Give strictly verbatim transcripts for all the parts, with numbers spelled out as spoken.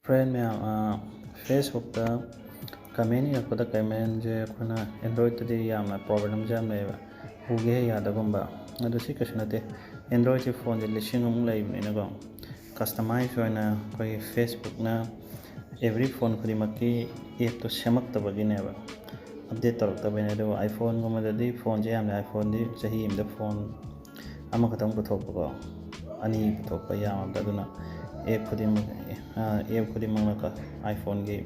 Friend ꯃꯌꯥꯝ, ꯐꯦꯁꯕꯨꯛꯇ ꯀꯃꯦꯟ ꯏꯔꯛꯄꯗ ꯀꯃꯦꯟꯁꯦ ꯑꯩꯈꯣꯏꯅ ꯑꯦꯟꯗ꯭ꯔꯣꯏꯗꯇꯗꯤ ꯌꯥꯝꯅ ꯄ꯭ꯔꯣꯕ꯭ꯂꯦꯝꯁꯦ ꯌꯥꯝ ꯂꯩꯌꯦꯕ, ꯎꯒꯦ ꯍꯦꯛ ꯌꯥꯗꯒꯨꯝꯕ꯫ ꯑꯗꯨ ꯁꯤ ꯀꯩꯁꯨ ꯅꯠꯇꯦ, ꯑꯦꯟꯗ꯭ꯔꯣꯏꯗꯁꯦ ꯐꯣꯟꯁꯦ ꯂꯤꯁꯤꯡ ꯑꯃꯨꯛ ꯂꯩꯕꯅꯤꯅꯀꯣ, ꯀꯁꯇꯃꯥꯏꯖ ꯑꯣꯏꯅ ꯑꯩꯈꯣꯏꯒꯤ ꯐꯦꯁꯕꯨꯛꯅ ꯑꯦꯕ꯭ꯔꯤ ꯐꯣꯟ ꯈꯨꯗꯤꯡꯃꯛꯀꯤ ꯑꯦꯞꯇꯣ ꯁꯦꯝꯃꯛꯇꯕꯒꯤꯅꯦꯕ, ꯑꯞꯗꯦꯠ ꯇꯧꯔꯛꯇꯕꯩꯅꯦ꯫ ꯑꯗꯨꯒ ꯑꯥꯏꯐꯣꯟꯒꯨꯝꯕꯗꯗꯤ ꯐꯣꯟꯁꯦ ꯌꯥꯝꯅ, ꯑꯥꯏꯐꯣꯟꯗꯤ ꯆꯍꯤ ꯑꯃꯗ ꯐꯣꯟ ꯑꯃꯈꯛꯇꯪ ꯄꯨꯊꯣꯛꯄꯀꯣ, ꯑꯅꯤ ꯄꯨꯊꯣꯛꯄ ꯌꯥꯝꯃꯕꯗ꯫ ꯑꯗꯨꯅ ꯑꯦꯞ ꯈꯨꯗꯤꯡꯃꯛ, ꯑꯦꯞ ꯈꯨꯗꯤꯡꯃꯛꯅ ꯑꯥꯏꯐꯣꯟꯒꯤ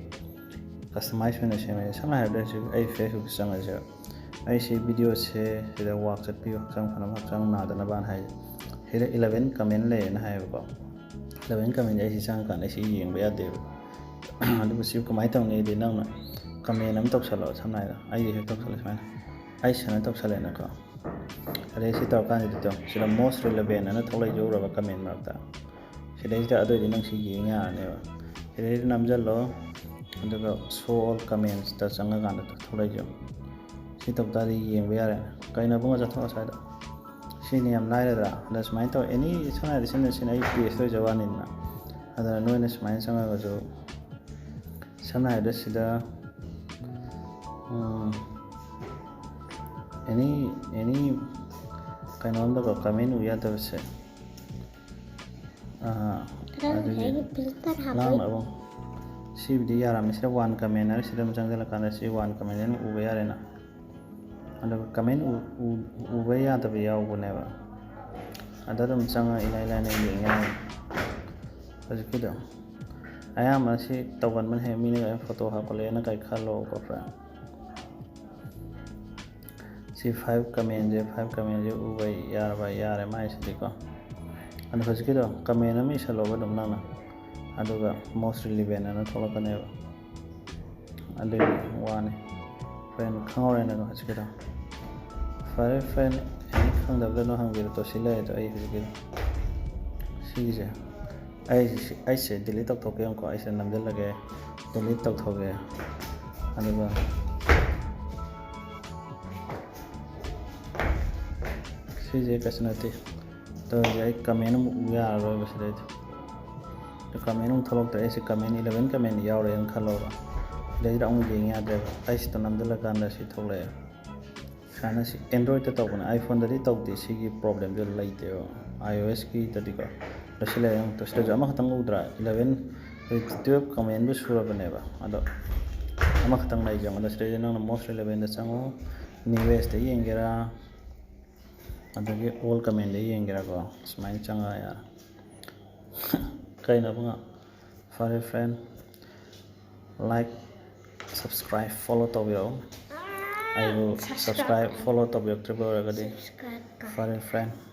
ꯀꯁꯇꯃꯥꯏꯖ ꯑꯣꯏꯅ ꯁꯦꯝꯃꯦ꯫ ꯁꯝꯅ ꯍꯥꯏꯔꯕꯗ ꯍꯧꯖꯤꯛ ꯑꯩ ꯐꯦꯁꯕꯨꯛꯇ ꯆꯪꯉꯁꯦ, ꯑꯩꯁꯤ ꯚꯤꯗꯤꯑꯣꯁꯦ ꯁꯤꯗ ꯋꯥꯛ ꯆꯠꯄꯤꯌꯨ, ꯍꯛꯆꯥꯡ ꯐꯅꯕ, ꯍꯛꯆꯥꯡ ꯅꯥꯗꯅꯕꯅ ꯍꯥꯏ꯫ ꯁꯤꯗ ꯏꯂꯚꯦꯟ ꯀꯃꯦꯟ ꯂꯩꯌꯦꯅ ꯍꯥꯏꯌꯦꯕꯀꯣ꯫ ꯏꯂꯚꯦꯟ ꯀꯃꯦꯟꯁꯦ ꯑꯩꯁꯤ ꯆꯪꯉꯀꯥꯟꯗ ꯑꯩꯁꯤ ꯌꯦꯡꯕ ꯌꯥꯗꯦꯕ꯫ ꯑꯗꯨꯕꯨ ꯁꯤ ꯀꯃꯥꯏꯅ ꯇꯧꯅꯤ? ꯑꯗꯤ ꯅꯪꯅ ꯀꯃꯦꯟ ꯑꯃ ꯇꯧꯁꯜꯂꯣ, ꯁꯝꯅ ꯍꯥꯏꯔꯕꯗ ꯑꯩꯒꯤ ꯍꯦꯛ ꯇꯧꯁꯜꯂꯦ ꯁꯨꯃꯥꯏꯅ, ꯑꯩ ꯁꯨꯃꯥꯏꯅ ꯇꯧꯁꯜꯂꯦꯅꯀꯣ꯫ ꯑꯗꯩ ꯁꯤ ꯇꯧꯔꯀꯥꯟꯁꯤꯗ ꯁꯤꯗ most relevant ꯑꯅ ꯊꯣꯛꯂꯛꯏꯁꯦ ꯎꯔꯕ ꯀꯃꯦꯟ ꯃꯔꯛꯇ? ꯁꯤꯗꯩꯁꯤꯗ ꯑꯗꯨꯑꯣꯏꯗꯤ ꯅꯪ ꯁꯤ ꯌꯦꯡ ꯌꯥꯔꯅꯦꯕ꯫ ꯁꯤꯗꯩꯗ ꯅꯝꯁꯤꯜꯂꯣ, ꯑꯗꯨꯒ show all commentsꯇ ꯆꯪꯉꯀꯥꯟꯗ ꯊꯣꯛꯂꯛꯏꯁꯦ꯫ ꯁꯤ ꯇꯧ ꯇꯥꯔꯗꯤ ꯌꯦꯡꯕ ꯌꯥꯔꯦ꯫ ꯀꯩꯅꯣ ꯏꯕꯨꯡꯉꯣ, ꯆꯠꯊꯣꯛ ꯑꯁ꯭ꯋꯥꯏꯗ꯫ ꯁꯤꯅꯤ ꯌꯥꯝ ꯂꯥꯏꯔꯗ꯭ꯔꯥ? ꯑꯗ ꯁꯨꯃꯥꯏꯅ ꯇꯧ, ꯑꯦꯅꯤ, ꯁꯝꯅ ꯍꯥꯏꯔꯕꯗ ꯁꯤꯅ, ꯁꯤꯅ ꯑꯩ ꯄꯦꯖꯇ ꯑꯣꯏꯖꯕ ꯋꯥꯅꯤꯗꯅ꯫ ꯑꯗ ꯅꯣꯏꯅ ꯁꯨꯃꯥꯏꯅ ꯆꯪꯉꯒꯁꯨ, ꯁꯝꯅ ꯍꯥꯏꯔꯕꯗ ꯁꯤꯗ, ꯎꯝ, ꯑꯦꯅꯤ, ꯑꯦꯅꯤ ꯀꯩꯅꯣꯝꯗꯀꯣ ꯀꯃꯦꯟ ꯎ ꯌꯥꯗꯕꯁꯦ꯫ ꯑꯥ, ꯑꯗꯨꯒꯤ ꯐꯤꯜꯇꯔ ꯍꯥꯞꯄꯩ꯫ ꯂꯥꯡꯅ ꯑꯃꯨꯛ ꯁꯤꯕꯨꯗꯤ ꯌꯥꯔꯝꯃꯦ꯫ ꯁꯤꯗ ꯋꯥꯟ ꯀꯃꯦꯟ ꯍꯥꯏꯔ ꯁꯤꯗ ꯑꯃꯨꯛ ꯆꯪꯁꯤꯜꯂꯀꯥꯟꯗ ꯁꯤ ꯋꯥꯟ ꯀꯃꯦꯟ ꯑꯗꯨꯝ ꯎꯕ ꯌꯥꯔꯦꯅ꯫ ꯑꯗꯨꯒ ꯀꯃꯦꯟ ꯎ-, ꯎ-, ꯎꯕ ꯌꯥꯗꯕ ꯌꯥꯎꯕꯅꯦꯕ꯫ ꯑꯗ ꯑꯗꯨꯝ ꯆꯪꯉ ꯏꯂꯥꯏ ꯂꯥꯏꯅ ꯌꯦꯡ ꯌꯥꯔꯦ꯫ ꯍꯧꯖꯤꯛꯀꯤꯗꯣ ꯑꯌꯥꯝꯕꯅ ꯁꯤ ꯇꯧꯒꯟꯕꯅ ꯍꯦꯛ ꯃꯤꯅ ꯐꯣꯇꯣ ꯍꯥꯞꯀꯠꯂꯛꯑꯦꯅ ꯀꯩ ꯈꯜꯂꯣ ꯈꯣꯠꯄ꯭ꯔꯥ꯫ ꯁꯤ ꯐꯥꯏꯚ ꯀꯃꯦꯟꯁꯦ, ꯐꯥꯏꯚ ꯀꯃꯦꯟꯁꯦ ꯎꯕ ꯌꯥꯔꯕ? ꯌꯥꯔꯦ ꯃꯥꯏꯁꯤꯗꯤꯀꯣ꯫ ꯑꯗꯣ ꯍꯧꯖꯤꯛꯀꯤꯗꯣ ꯀꯃꯦꯟ ꯑꯃ ꯏꯁꯜꯂꯣꯕ ꯑꯗꯨꯝ ꯅꯪꯅ, ꯑꯗꯨꯒ most relevant ꯑꯅ ꯊꯣꯛꯂꯛꯀꯅꯦꯕ꯫ ꯑꯗꯨꯒꯤ ꯋꯥꯅꯤ꯫ Friend, ꯈꯪꯍꯧꯔꯦꯅꯀꯣ ꯍꯧꯖꯤꯛꯀꯤꯗꯣ꯫ ꯐꯔꯦ friend, ꯑꯦꯅꯤ ꯈꯪꯗꯕꯗ ꯑꯗꯨꯝ ꯍꯪꯕꯤꯔꯛꯑꯣ꯫ ꯁꯤ ꯂꯩꯔꯦꯗꯣ ꯑꯩ ꯍꯧꯖꯤꯛꯀꯤꯗꯣ꯫ ꯁꯤꯒꯤꯁꯦ ꯑꯩ, ꯑꯩꯁꯦ delete ꯇꯧꯊꯣꯛꯀꯦ꯫ ꯌꯦꯡꯉꯨꯀꯣ, ꯑꯩꯁꯦ ꯅꯝꯁꯤꯜꯂꯒꯦ, delete ꯇꯧꯊꯣꯛꯀꯦ꯫ ꯑꯗꯨꯒ ꯁꯤꯁꯦ ꯀꯩꯁꯨ ꯅꯠꯇꯦ꯫ ꯇꯧꯔꯤꯁꯦ ꯑꯩ ꯀꯃꯦꯟ ꯑꯃꯨꯛ ꯎ ꯌꯥꯔꯔꯣꯏꯕ ꯁꯤꯗꯩꯗꯤ꯫ ꯀꯃꯦꯟ ꯑꯃꯨꯛ ꯊꯣꯛꯂꯛꯇ꯭ꯔꯦ꯫ ꯑꯩꯁꯦ ꯀꯃꯦꯟ ꯏꯂꯚꯦꯟ ꯀꯃꯦꯟ ꯌꯥꯎꯔꯦꯅ ꯈꯜꯂꯧꯕ꯫ ꯁꯤꯗꯩꯁꯤꯗ ꯑꯃꯨꯛ ꯌꯦꯡ ꯌꯥꯗ꯭ꯔꯦꯕ꯫ ꯑꯩ ꯁꯤꯗ ꯅꯝꯁꯤꯜꯂꯀꯥꯟꯗ ꯁꯤ ꯊꯣꯛꯂꯛꯑꯦ꯫ ꯁꯨꯃꯥꯏꯅ ꯁꯤ ꯑꯦꯟꯗ꯭ꯔꯣꯏꯗꯇ ꯇꯧꯕꯅꯦ, ꯑꯥꯏꯐꯣꯟꯗꯗꯤ ꯇꯧꯗꯦ꯫ ꯁꯤꯒꯤ ꯄ꯭ꯔꯣꯕ꯭ꯂꯦꯝꯁꯦ ꯂꯩꯇꯦꯕ, ꯑꯥꯏ ꯑꯣ ꯑꯦꯁꯀꯤꯗꯗꯤꯀꯣ꯫ ꯑꯗꯣ ꯁꯤ ꯂꯩꯔꯦ꯫ ꯑꯃꯨꯛ ꯁꯤꯗꯁꯨ ꯑꯃꯈꯛꯇꯪ ꯎꯗ꯭ꯔꯥ? Eleven, twelve ꯀꯃꯦꯟꯕꯨ ꯁꯨꯔꯕꯅꯦꯕ꯫ ꯑꯗꯣ ꯑꯃꯈꯛꯇꯪ ꯂꯩꯁꯦ꯫ ꯑꯗꯣ ꯁꯤꯗꯩꯗ ꯅꯪꯅ most relevantꯗ ꯆꯪꯉꯣ, newestꯇ ꯌꯦꯡꯒꯦꯔꯥ, ꯑꯗꯒꯤ all commentꯗ ꯌꯦꯡꯒꯦꯔꯥꯀꯣ, ꯁꯨꯃꯥꯏꯅ ꯆꯪꯉꯒ ꯌꯥꯔꯦ꯫ ꯀꯩꯅꯣ ꯑꯕꯨꯡꯉꯣ? ꯐꯔꯦ friend, like, subscribe, follow ꯇꯧꯕꯤꯔꯛꯎ꯫ ꯑꯩꯕꯨ subscribe, follow ꯇꯧꯕꯤꯔꯛꯇ꯭ꯔꯤꯕ ꯑꯣꯏꯔꯒꯗꯤ, ꯐꯔꯦ friend꯫